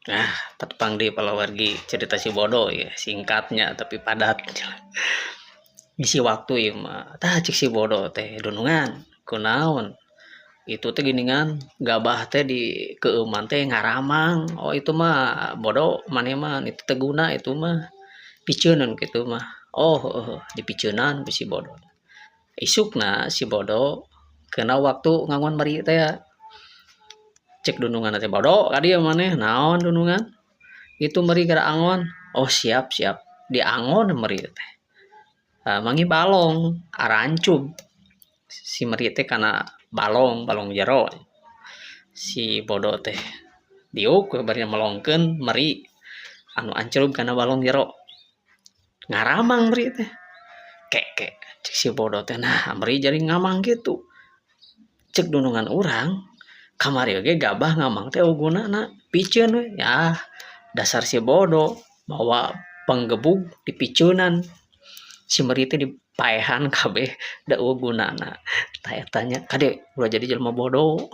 Nah, patepang deui palawargi cerita si bodo ya, singkatnya tapi padat. Ngisi waktu ieu mah. Tah, cek si bodo teh, "Dunungan, kunaon itu teh geuningan gabah teh di keueuman teh ngaramang?" "Oh, itu mah bodo maneh mah, itu teu guna, itu mah piceuneun kitu mah." "Oh heueuh." Dipiceunan ku si bodo. Isukna si bodo keuna waktu ngangon meri teh, cek dunungan teh, "Bodo, ka dieu maneh." "Naon, Dunungan?" "Itu meri geura angon." "Oh, siap siap." Diangon meri teh. Manggih balong arancub si meri teh kana balong, balong jero. Si bodo teh diuk bari melongkeun meri anu ancrub kana balong jero, ngaramang meri teh, "Kek kek," cek si bodo teh. "Nah, meri jadi ngamang kitu?" Cek dunungan urang, "Kamari oge gabah ngamang teh euweuh gunana, piceun we." Ya, dasar si bodo mawa penggebug, dipiceunan si meri teh, dipaehan kabeh, da euweuh gunana. Tah, eta nya, kade ulah jadi jelema bodo.